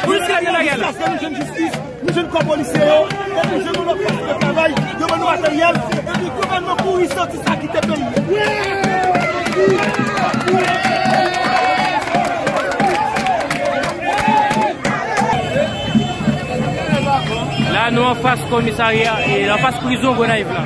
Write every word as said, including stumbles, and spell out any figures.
Polis la nan lari a la. Jiskas nou jwenn jistis, nou jwenn kò polisye yo, epi jwenn nou lòt fason de travay, yo ban nou materyèl, epi gouvènman kouri soti sa kite peyi a. La nou anfas komisarya, e anfas prizon Gonayiv la.